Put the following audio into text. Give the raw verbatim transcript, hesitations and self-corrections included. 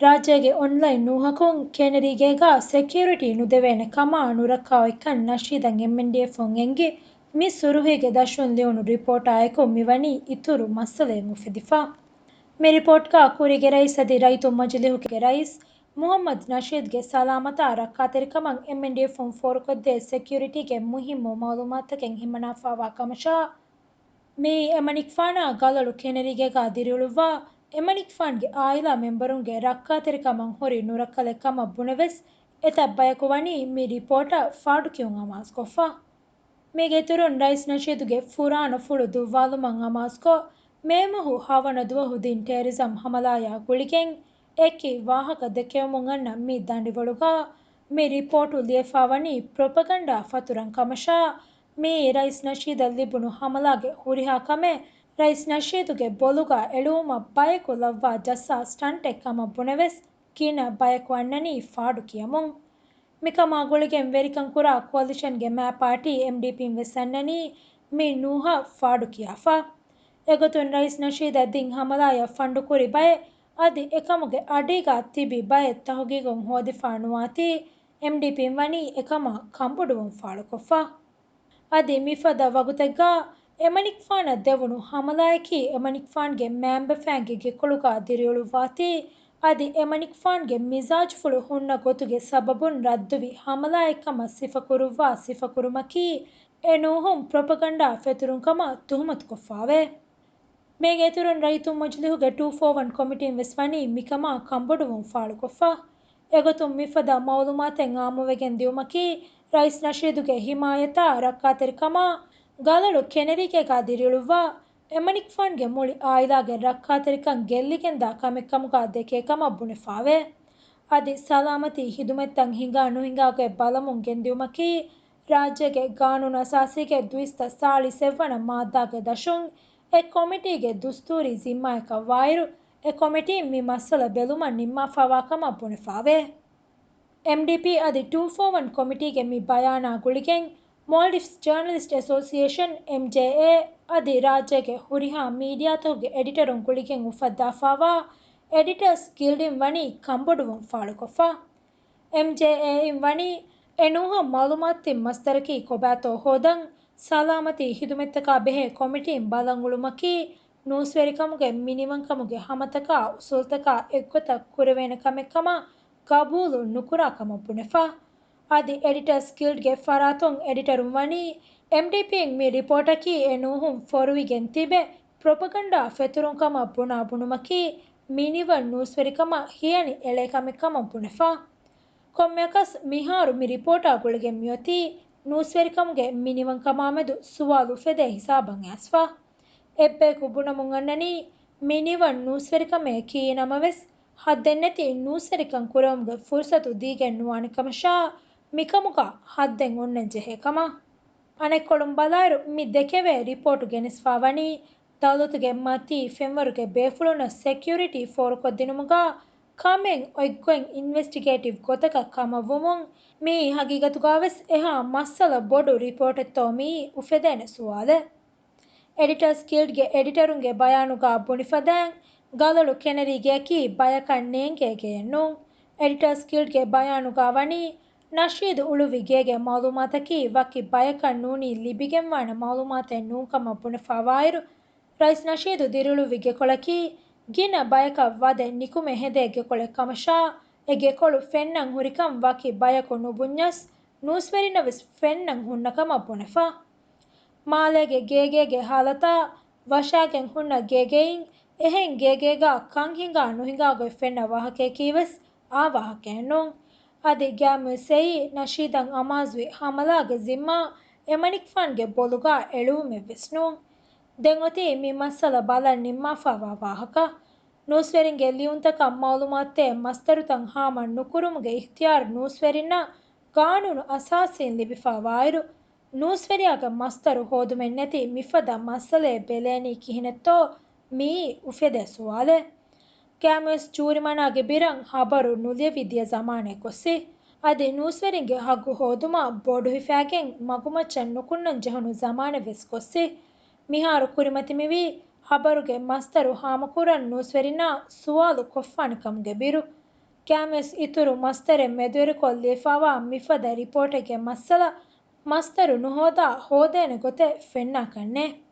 ރާއްޖޭގެ އޮންލައިން ނޫހަކުން ކެނެރީގޭގާ ސެކިއުރިޓީ ނުދެވޭނެ ކަމާ ނުރައްކާ އޮތްކަން ނަޝީދަށް އެމްއެންޑީއެފުން އެންގި މި ސުރުހީގެ ދަށުން ލިޔުނު ރިޕޯޓާއެކު މިވަނީ އިތުރު މައްސަލައެއް އުފެދިފަ. މި ރިޕޯޓްގާ ކުރީގެ ރައީސް އަދި ރައްޔިތުން މަޖިލީހުގެ ރައީސް މުހައްމަދު ނަޝީދުގެ ސަލާމަތާ ރައްކާތެރިކަމަށް އެމްއެންޑީއެފުން ފޯރުކޮށްދޭ ސެކިއުރިޓީގެ މުހިއްމު މައުލޫމާތުތަކެއް ހިމަނާފާވާ ކަމަށާ، މިއީ އެމަނިކުފާނާ ގަލޮޅު ކެނެރީގޭގާ ދިރިއުޅުއްވާ އެމަނިކުފާންގެ އާއިލާ މެމްބަރުންގެ ރައްކާތެރިކަމަށް ހުރި ނުރައްކަލެއް ކަމަށް ބުނެވެސް، އެތައް ބަޔަކު ވަނީ މި ރިޕޯޓަށް ފާޑުކިޔުން އަމާޒުކޮށްފަ. މީގެ އިތުރުން ރައީސް ނަޝީދުގެ ފުރާނަ ފުޅު ދުއްވާލުމަށް އަމާޒުކޮށް، މޭމަހު ހަވަނަ ދުވަހު ދިން ޓެރިޒަމް ހަމަލާޔާ ގުޅިގެން އެކި ވާހަކަ ދެކެވެމުން އަންނަ މި ދަނޑިވަޅުގާ، މި ރިޕޯޓު ލިޔެފާވަނީ ޕްރޮޕަގަންޑާ ފަތުރަން ކަމަށާ، މިއީ ރައީސް ނަޝީދަށް ލިބުނު ހަމަލާގެ ހުރިހާ ކަމެއް ރައީސް ނަޝީދުގެ ބޮލުގާ އެޅުވުމަށް ބަޔަކު ލައްވާ ޖައްސާ ސްޓަންޓެއް ކަމަށް ބުނެވެސް، ގިނަ ބަޔަކު އަންނަނީ ފާޑު ކިޔަމުން. މިކަމާ ގުޅިގެން ވެރިކަން ކުރާ ކުއަލިޝަންގެ މާ ޕާޓީ އެމްޑީޕީން ވެސް އަންނަނީ މި ނޫހަށް ފާޑު ކިޔާފަ. އެގޮތުން ރައީސް ނަޝީދަށް ދިން ހަމަލާޔަށް ފަންޑުކުރި ބައެއް އަދި އެކަމުގެ އަޑީގާ ތިބި ބައެއް ތަހުގީގުން ހޯދިފާ ނުވާތީ، އެމްޑީޕީން ވަނީ އެކަމާ ކަނބޮޑުވުން ފާޅުކޮށްފަ. އަދި މިފަދަ ވަގުތެއްގާ އެމަނިކުފާނަށް ދެވުނު ހަމަލާއަކީ އެމަނިކުފާންގެ މައިންބަފައިންގެ ގެކޮޅުގާ ދިރިއުޅުއްވާތީ، އަދި އެމަނިކުފާންގެ މިޒާޖުފުޅު ހުންނަ ގޮތުގެ ސަބަބުން ރައްދުވި ހަމަލާއެއްކަމަށް ސިފަކުރުއްވާ ސިފަކުރުމަކީ އެ ނޫހުން ޕްރޮޕަގަންޑާ ފެތުރުންކަމަށް ތުހުމަތުކޮށްފާވޭ. މީގެ އިތުރުން ރައްޔިތުން މަޖިލީހުގެ ޓޫ ފޯ ވަން ކޮމިޓީން ވެސް ވަނީ މިކަމާ ކަނބޮޑުވުން ފާޅުކޮށްފަ. އެގޮތުން މިފަދަ މައުލޫމާތެއް އާއްމުވެގެން ދިއުމަކީ، ރައީސް ނަޝީދުގެ ހިމާޔަތާ ރައްކާތެރިކަމާ ގަލޮޅު ކެނެރީގޭގާ ދިރިއުޅުއްވާ އެމަނިކުފާންގެ މުޅި އާއިލާގެ ރައްކާތެރިކަން ގެއްލިގެންދާ ކަމެއްކަމުގާ ދެކޭ ކަމަށް ބުނެފާވޭ. އަދި ސަލާމަތީ ހިދުމަތްތައް ހިނގާ ނުހިނގާގޮތް ބަލަމުން ގެންދިއުމަކީ، ރާއްޖޭގެ ގާނޫނު އަސާސީގެ ދުއިސައްތަ ސާޅީސް އެއްވަނަ މާއްދާގެ ދަށުން އެ ކޮމިޓީގެ ދުސްތޫރީ ޒިންމާއަކަށް ވާއިރު، އެ ކޮމިޓީން މި މައްސަލަ ބެލުމަށް ނިންމާފާވާ ކަމަށް ބުނެފާވޭ. އެމްޑީޕީ އަދި ޓޫ ފޯ ވަން ކޮމިޓީގެ މި ބަޔާނާ ގުޅިގެން، މޯލްޑިވްސް ޖާނަލިސްޓް އެސޯސިއޭޝަން، އެމްޖޭއޭ، އަދި ރާއްޖޭގެ ހުރިހާ މީޑިއާތަކުގެ އެޑިޓަރުން ގުޅިގެން އުފައްދާފާވާ އެޑިޓަރސް ގިލްޑިން ވަނީ ކަނބޮޑުވުން ފާޅުކޮށްފަ. އެމްޖޭއޭއިން ވަނީ އެ ނޫހަށް މައުލޫމާތުތިބި މަސްދަރަކީ ކޮބާތޯ ހޯދަން، ސަލާމަތީ ހިދުމަތްތަކާ ބެހޭ ކޮމިޓީން ބަލަން އުޅުމަކީ، ނޫސްވެރިކަމުގެ މިނިވަންކަމުގެ ހަމަތަކާ އުސޫލްތަކާ އެއްގޮތަށް ކުރެވޭނެ ކަމެއްކަމަށް ގަބޫލު ނުކުރާ ކަމަށް ބުނެފަ. އަދި އެޑިޓަރސް ގިލްޑްގެ ފަރާތުން އެޑިޓަރުން ވަނީ، އެމްޑީޕީން މި ރިޕޯޓަކީ އެ ނޫހުން ފޮރުވިގެން ތިބެ ޕްރޮޕަގަންޑާ ފެތުރުން ކަމަށް ބުނާ ބުނުމަކީ، މިނިވަން ނޫސްވެރިކަމަށް ހިޔަނި އެޅޭ ކަމެއް ކަމަށް ބުނެފަ. ކޮންމެއަކަސް މިހާރު މި ރިޕޯޓާ ގުޅިގެން މިއޮތީ ނޫސްވެރިކަމުގެ މިނިވަންކަމާމެދު ސުވާލު އުފެދޭ ހިސާބަށް އައިސްފަ. އެއްބަޔަކު ބުނަމުން އަންނަނީ، މިނިވަން ނޫސްވެރިކަމޭ ކިޔި ނަމަވެސް، ހައްދެއްނެތި ނޫސްވެރިކަން ކުރެވުމުގެ ފުރުސަތު ދީގެން ނުވާނެ ކަމަށާ، މިކަމުގަ ހައްދެއް އޮންނަން ޖެހޭ ކަމަށް. އަނެއްކޮޅުން ބަލާއިރު، މި ދެކެވޭ ރިޕޯޓު ގެނެސްފާ ވަނީ، ދައުލަތުގެ މަތީ ފެންވަރުގެ ބޭފުޅުންނަށް ސެކިއުރިޓީ ފޯރުކޮށްދިނުމުގަ ކަމެއް އޮތްގޮތް އިންވެސްޓިގޭޓިވް ގޮތަކަށް ކަމަށްވުމުން، މިއީ ހަގީގަތުގަވެސް އެހާ މައްސަލަ ބޮޑު ރިޕޯޓެއްތޯ މިއީ އުފެދޭނެ ސުވާލެއް. އެޑިޓާސް ގިލްޑްގެ އެޑިޓަރުންގެ ބަޔާނުގަ ބުނިފަދައިން، ގަލޮޅު ކެނެރީ ގެއަކީ ބަޔަކަށް ނޭނގޭ ގެއެއް ނޫން. އެޑިޓާސް ގިލްޑްގެ ބަޔާނުގަ ވަނީ، ނަޝީދު އުޅުއްވި ގޭގެ މައުލޫމާތަކީ ވަކި ބަޔަކަށް ނޫނީ ލިބިގެންވާނެ މައުލޫމާތެއް ނޫންކަމަށް ބުނެފައިވާއިރު، ރައީސް ނަޝީދު ދިރިއުޅުއްވި ގެކޮޅަކީ ގިނަ ބަޔަކަށް ވަދެ ނިކުމެ ހެދޭ ގެކޮޅެއް ކަމަށާ، އެ ގެކޮޅު ފެންނަން ހުރިކަން ވަކި ބަޔަކު ނުބުންޏަސް، ނޫސްވެރިންނަށް ވެސް ފެންނަން ހުންނަ ކަމަށް ބުނެފަ. މާލޭގެ ގޭގޭގެ ހާލަތާ، ވަށާގެން ހުންނަ ގޭގެއިން އެހެން ގޭގޭގަ ކަން ހިނގާ ނުހިނގާ ގޮތް ފެންނަ ވާހަކަޔަކީ ވެސް އާ ވާހަކައެއް ނޫން. އަދި ގާމިއުސްއެއީ ނަޝީދަށް އަމާޒުވި ހަމަލާގެ ޒިންމާ އެމަނިކުފާންގެ ބޮލުގަ އެޅުވުމެއް ވެސް ނޫން. ދެން އޮތީ މި މައްސަލަ ބަލަން ނިންމާފައިވާ ވާހަކަ. ނޫސްވެރިންގެ ލިޔުންތަކަށް މައުލޫމާތުތެރޭ މަސްދަރުތައް ހާމަ ނުކުރުމުގެ އިޚްތިޔާރު ނޫސްވެރިންނަށް ގާނޫނު އަސާސީން ލިބިފައިވާއިރު، ނޫސްވެރިޔާގެ މަސްދަރު ހޯދުމެއް ނެތި މިފަދަ މައްސަލައެއް ބެލޭނީ ކިހިނެއްތޯ މިއީ އުފެދޭ ސުވާލެއް. ގާމިއުސް ޖޫރިމަނާގެ ބިރަށް ހަބަރު ނުލިޔެވި ދިޔަ ޒަމާނެއް ގޮއްސި. އަދި ނޫސްވެރިންގެ ހައްގު ހޯދުމަށް ބޮޑު ހިފައިގެން މަގުމައްޗަށް ނުކުންނަން ޖެހުނު ޒަމާނެއް ވެސް ގޮއްސި. މިހާރު ކުރިމަތިމިވީ ހަބަރުގެ މަސްދަރު ހާމަކުރަން ނޫސްވެރިންނާ ސުވާލު ކޮށްފާނެ ކަމުގެ ބިރު. ކާމެސް އިތުރު މަސްދަރެއް މެދުވެރިކޮށް ލިޔެފައިވާ މިފަދަ ރިޕޯޓެއްގެ މައްސަލަ މަސްދަރު ނުހޯދާ ހޯދޭނެ ގޮތެއް ފެންނާކަށްނެއް.